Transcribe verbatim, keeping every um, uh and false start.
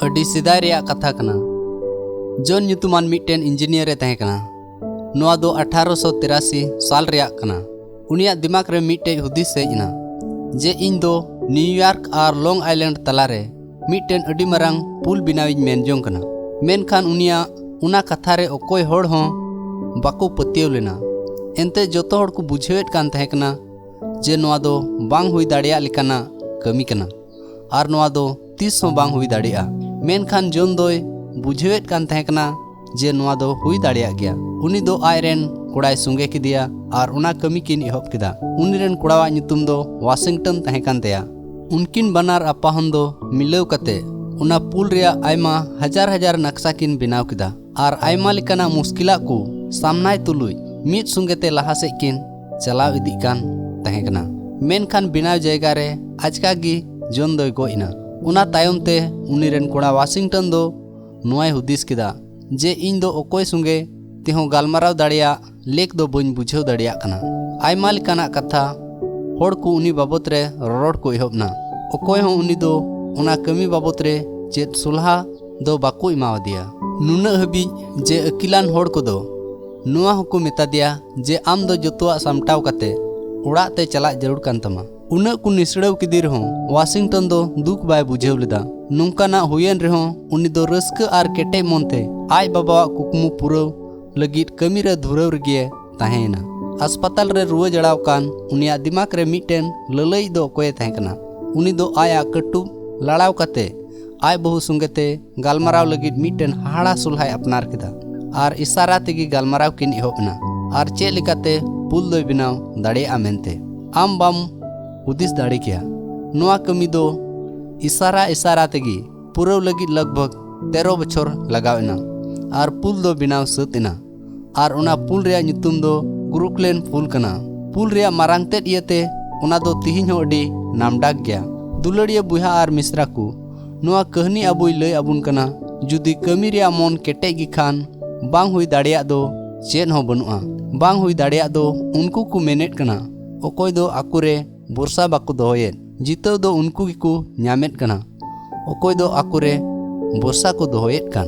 ᱟᱹᱰᱤ ᱥᱮᱫᱟᱭ ᱨᱮᱭᱟᱜ ᱠᱟᱛᱷᱟ ᱠᱟᱱᱟ᱾ ᱡᱚᱱ ᱧᱩᱛᱩᱢᱟᱱ ᱢᱤᱫᱴᱮᱱ ᱤᱧᱡᱤᱱᱤᱭᱟᱨ ᱮ ᱛᱟᱦᱮᱸ ᱠᱟᱱᱟ᱾ ᱱᱚᱣᱟ ᱫᱚ ᱟᱴᱷᱟᱨᱚᱥᱚ ᱛᱤᱨᱟᱥᱤ ᱥᱟᱞ ᱨᱮᱭᱟᱜ ᱠᱟᱱᱟ᱾ ᱩᱱᱤᱭᱟᱜ ᱫᱤᱢᱟᱜᱽ ᱨᱮ ᱢᱤᱫᱴᱮᱡ ᱦᱩᱫᱤᱥ ᱦᱮᱡ ᱮᱱᱟ ᱡᱮ ᱤᱧ ᱫᱚ ᱱᱤᱭᱩᱭᱟᱨᱠ ᱟᱨ ᱞᱚᱝ ᱟᱭᱞᱮᱱᱰ ᱛᱟᱞᱟᱨᱮ ᱢᱤᱫᱴᱮᱱ ᱟᱹᱰᱤ ᱢᱟᱨᱟᱝ ᱯᱩᱞ ᱵᱮᱱᱟᱣᱤᱧ ᱢᱮᱱ ᱡᱚᱝ ᱠᱟᱱᱟ᱾ ᱢᱮᱱᱠᱷᱟᱱ ᱩᱱᱤᱭᱟᱜ ᱚᱱᱟ ᱠᱟᱛᱷᱟ ᱨᱮ ᱚᱠᱚᱭ ᱦᱚᱲ ᱦᱚᱸ ᱵᱟᱠᱚ ᱯᱟᱹᱛᱭᱟᱹᱣ ᱞᱮᱱᱟ᱾ ᱮᱱᱛᱮ ᱡᱚᱛᱚ ᱦᱚᱲ ᱠᱚ ᱵᱩᱡᱷᱟᱹᱣᱮᱫ ᱠᱟᱱ ᱛᱟᱦᱮᱸ ᱠᱟᱱᱟ ᱡᱮ ᱱᱚᱣᱟ ᱫᱚ ᱵᱟᱝ ᱦᱩᱭ ᱫᱟᱲᱮᱭᱟᱜ ᱞᱮᱠᱟᱱᱟᱜ ᱠᱟᱹᱢᱤ ᱠᱟᱱᱟ ᱟᱨ ᱱᱚᱣᱟ ᱫᱚ ᱛᱤᱥ ᱦᱚᱸ ᱵᱟᱝ ᱦᱩᱭ ᱫᱟᱲᱮᱭᱟᱜᱼᱟ᱾ ᱢᱮᱱᱠᱷᱟᱱ ᱡᱚᱱ ᱫᱚᱭ ᱵᱩᱡᱷᱟᱹᱣᱮᱫ ᱠᱟᱱ ᱛᱟᱦᱮᱸ ᱠᱟᱱᱟ ᱡᱮ ᱱᱚᱣᱟ ᱫᱚ ᱦᱩᱭ ᱫᱟᱲᱮᱭᱟᱜ ᱜᱮᱭᱟ᱾ ᱩᱱᱤ ᱫᱚ ᱟᱡ ᱨᱮᱱ ᱠᱚᱲᱟᱭ ᱥᱚᱸᱜᱮ ᱠᱮᱫᱮᱭᱟ ᱟᱨ ᱚᱱᱟ ᱠᱟᱹᱢᱤ ᱠᱤᱱ ᱮᱦᱚᱵ ᱠᱮᱫᱟ᱾ ᱩᱱᱤ ᱨᱮᱱ ᱠᱚᱲᱟᱣᱟᱜ ᱧᱩᱛᱩᱢ ᱫᱚ ᱣᱟᱥᱤᱝᱴᱚᱱ ᱛᱟᱦᱮᱸ ᱠᱟᱱ ᱛᱟᱭᱟ᱾ ᱩᱱᱠᱤᱱ ᱵᱟᱱᱟᱨ ᱟᱯᱟᱦᱚᱱ ᱫᱚ ᱢᱤᱞᱟᱹᱣ ᱠᱟᱛᱮ ᱚᱱᱟ ᱯᱩᱞ ᱨᱮᱭᱟᱜ ᱟᱭᱢᱟ ᱦᱟᱡᱟᱨ ᱦᱟᱡᱟᱨ ᱱᱟᱠᱥᱟ ᱠᱤᱱ ᱵᱮᱱᱟᱣ ᱠᱮᱫᱟ ᱟᱨ ᱟᱭᱢᱟ ᱞᱮᱠᱟᱱᱟᱜ ᱢᱩᱥᱠᱤᱞᱟᱜ ᱠᱚ ᱥᱟᱢᱱᱟᱭ ᱛᱩᱞᱩᱡ ᱢᱤᱫ ᱥᱚᱸᱜᱮ ᱛᱮ ᱞᱟᱦᱟ ᱥᱮᱫ ᱠᱤᱱ ᱪᱟᱞᱟᱣ ᱤᱫᱤᱜ ᱠᱟᱱ ᱛᱟᱦᱮᱸ ᱠᱟᱱᱟ᱾ ᱢᱮᱱᱠᱷᱟᱱ ᱵᱮᱱᱟᱣ ᱡᱟᱭᱜᱟ ᱨᱮ ᱟᱪᱠᱟ ᱜᱮ ᱡᱚᱱ ᱫᱚᱭ ᱜᱚᱡ ᱮᱱᱟ᱾ ᱚᱱᱟ ᱛᱟᱭᱚᱢ ᱛᱮ ᱩᱱᱤ ᱨᱮᱱ ᱠᱚᱲᱟ ᱣᱟᱥᱤᱝᱴᱚᱱ ᱫᱚ ᱱᱚᱣᱟᱭ ᱦᱩᱫᱤᱥ ᱠᱮᱫᱟ ᱡᱮ ᱤᱧ ᱫᱚ ᱚᱠᱚᱭ ᱥᱚᱸᱜᱮ ᱛᱮᱦᱚᱸ ᱜᱟᱞᱢᱟᱨᱟᱣ ᱫᱟᱲᱮᱭᱟᱜ ᱞᱮᱠ ᱫᱚ ᱵᱟᱹᱧ ᱵᱩᱡᱷᱟᱹᱣ ᱫᱟᱲᱮᱭᱟᱜ ᱠᱟᱱᱟ᱾ ᱟᱭᱢᱟ ᱞᱮᱠᱟᱱᱟᱜ ᱠᱟᱛᱷᱟ ᱦᱚᱲ ᱠᱚ ᱩᱱᱤ ᱵᱟᱵᱚᱛ ᱨᱮ ᱨᱚᱨᱚᱲ ᱠᱚ ᱮᱦᱚᱵ ᱮᱱᱟ᱾ ᱚᱠᱚᱭ ᱦᱚᱸ ᱩᱱᱤ ᱫᱚ ᱚᱱᱟ ᱠᱟᱹᱢᱤ ᱵᱟᱵᱚᱛ ᱨᱮ ᱪᱮᱫ ᱥᱚᱞᱦᱟ ᱫᱚ ᱵᱟᱠᱚ ᱮᱢᱟᱣᱟᱫᱮᱭᱟ᱾ ᱱᱩᱱᱟᱹᱜ ᱦᱟᱹᱵᱤᱡ ᱡᱮ ᱟᱹᱠᱤᱞᱟᱱ ᱦᱚᱲ ᱠᱚᱫᱚ ᱱᱚᱣᱟ ᱦᱚᱸᱠᱚ ᱢᱮᱛᱟ ᱫᱮᱭᱟ ᱡᱮ ᱟᱢ ᱫᱚ ᱡᱚᱛᱚᱣᱟᱜ ᱥᱟᱢᱴᱟᱣ ᱠᱟᱛᱮ ᱚᱲᱟᱜ ᱛᱮ ᱪᱟᱞᱟᱜ ᱡᱟᱹᱨᱩᱲ ᱠᱟᱱ ᱛᱟᱢᱟ᱾ ᱩᱱᱟᱹᱜ ᱠᱚ ᱱᱤᱥᱲᱟᱹᱣ ᱠᱮᱫᱮ ᱨᱮᱦᱚᱸ ᱣᱟᱥᱤᱝᱴᱚᱱ ᱫᱚ ᱫᱩᱠ ᱵᱟᱭ ᱵᱩᱡᱷᱟᱹᱣ ᱞᱮᱫᱟ᱾ ᱱᱚᱝᱠᱟᱱᱟᱜ ᱦᱩᱭᱮᱱ ᱨᱮᱦᱚᱸ ᱩᱱᱤ ᱫᱚ ᱨᱟᱹᱥᱠᱟᱹ ᱟᱨ ᱠᱮᱴᱮᱡ ᱢᱚᱱᱛᱮ ᱟᱡ ᱵᱟᱵᱟᱣᱟᱜ ᱠᱩᱠᱢᱩ ᱯᱩᱨᱟᱹᱣ ᱞᱟᱹᱜᱤᱫ ᱠᱟᱹᱢᱤ ᱨᱮ ᱫᱷᱩᱨᱟᱹᱣ ᱨᱮᱜᱮ ᱛᱟᱦᱮᱸᱭᱮᱱᱟ᱾ ᱦᱟᱥᱯᱟᱛᱟᱞ ᱨᱮ ᱨᱩᱣᱟᱹ ᱡᱟᱲᱟᱣ ᱠᱟᱱ ᱩᱱᱤᱭᱟᱜ ᱫᱤᱢᱟᱜᱽ ᱨᱮ ᱢᱤᱫᱴᱮᱱ ᱞᱟᱹᱞᱟᱹᱭᱤᱡ ᱫᱚ ᱚᱠᱚᱭᱮ ᱛᱟᱦᱮᱸ ᱠᱟᱱᱟ? ᱩᱱᱤ ᱫᱚ ᱟᱭᱟᱜ ᱠᱟᱹᱴᱩᱵ ᱞᱟᱲᱟᱣ ᱠᱟᱛᱮ ᱟᱡ ᱵᱟᱹᱦᱩ ᱥᱚᱸᱜᱮ ᱛᱮ ᱜᱟᱞᱢᱟᱨᱟᱣ ᱞᱟᱹᱜᱤᱫ ᱢᱤᱫᱴᱮᱱ ᱦᱟᱦᱟᱲᱟ ᱥᱚᱞᱦᱟᱭ ᱟᱯᱱᱟᱨ ᱠᱮᱫᱟ ᱟᱨ ᱤᱥᱟᱨᱟ ᱛᱮᱜᱮ ᱜᱟᱞᱢᱟᱨᱟᱣ ᱠᱤᱱ ᱮᱦᱚᱵ ᱮᱱᱟ ᱟᱨ ᱪᱮᱫ ᱞᱮᱠᱟᱛᱮ ᱯᱩᱞ ᱫᱚᱭ ᱵᱮᱱᱟᱣ ᱫᱟᱲᱮᱭᱟᱜᱼᱟ ᱢᱮᱱᱛᱮ᱾ ᱟᱢ ᱵᱟᱢ ᱦᱩᱫᱤᱥ ᱫᱟᱲᱮ ᱠᱮᱭᱟ᱾ ᱱᱚᱣᱟ ᱠᱟᱹᱢᱤ ᱫᱚ ᱤᱥᱟᱨᱟ ᱤᱥᱟᱨᱟ ᱛᱮᱜᱮ ᱯᱩᱨᱟᱹᱣ ᱞᱟᱹᱜᱤᱫ ᱞᱟᱜᱽ ᱵᱷᱟᱜᱽ ᱛᱮᱨᱚ ᱵᱚᱪᱷᱚᱨ ᱞᱟᱜᱟᱣ ᱮᱱᱟ ᱟᱨ ᱯᱩᱞ ᱫᱚ ᱵᱮᱱᱟᱣ ᱥᱟᱹᱛ ᱮᱱᱟ᱾ ᱟᱨ ᱚᱱᱟ ᱯᱩᱞ ᱨᱮᱭᱟᱜ ᱧᱩᱛᱩᱢ ᱫᱚ ᱜᱨᱩᱠᱞᱮᱱ ᱯᱩᱞ ᱠᱟᱱᱟ᱾ ᱯᱩᱞ ᱨᱮᱭᱟᱜ ᱢᱟᱨᱟᱝ ᱛᱮᱫ ᱤᱭᱟᱹᱛᱮ ᱚᱱᱟ ᱫᱚ ᱛᱤᱦᱤᱧ ᱦᱚᱸ ᱟᱹᱰᱤ ᱱᱟᱢᱰᱟᱠ ᱜᱮᱭᱟ᱾ ᱫᱩᱞᱟᱹᱲᱤᱭᱟᱹ ᱵᱚᱭᱦᱟ ᱟᱨ ᱢᱤᱥᱨᱟ ᱠᱚ, ᱱᱚᱣᱟ ᱠᱟᱹᱦᱱᱤ ᱟᱵᱚᱭ ᱞᱟᱹᱭ ᱟᱵᱚᱱ ᱠᱟᱱᱟ, ᱡᱩᱫᱤ ᱠᱟᱹᱢᱤ ᱨᱮᱭᱟᱜ ᱢᱚᱱ ᱠᱮᱴᱮᱡ ᱜᱮ ᱠᱷᱟᱱ, ᱵᱟᱝ ᱦᱩᱭ ᱫᱟᱲᱮᱭᱟᱜ ᱫᱚ ᱪᱮᱫ ᱦᱚᱸ ᱵᱟᱹᱱᱩᱜᱼᱟ᱾ ᱵᱟᱝ ᱦᱩᱭ ᱫᱟᱲᱮᱭᱟᱜ ᱫᱚ ᱩᱱᱠᱩ ᱠᱚ ᱢᱮᱱᱮᱫ ᱠᱟᱱᱟ, ᱚᱠᱚᱭ ᱫᱚ ᱟᱠᱚᱨᱮ ᱵᱷᱚᱨᱥᱟ ᱵᱟᱠᱚ ᱫᱚᱦᱚᱭᱮᱫ᱾ ᱡᱤᱛᱟᱹᱣ ᱫᱚ ᱩᱱᱠᱩ ᱜᱮᱠᱚ ᱧᱟᱢᱮᱫ ᱠᱟᱱᱟ, ᱚᱠᱚᱭ ᱫᱚ ᱟᱠᱚᱨᱮ ᱵᱚᱥᱟ ᱠᱚ ᱫᱚᱦᱚᱭᱮᱫ ᱠᱟᱱ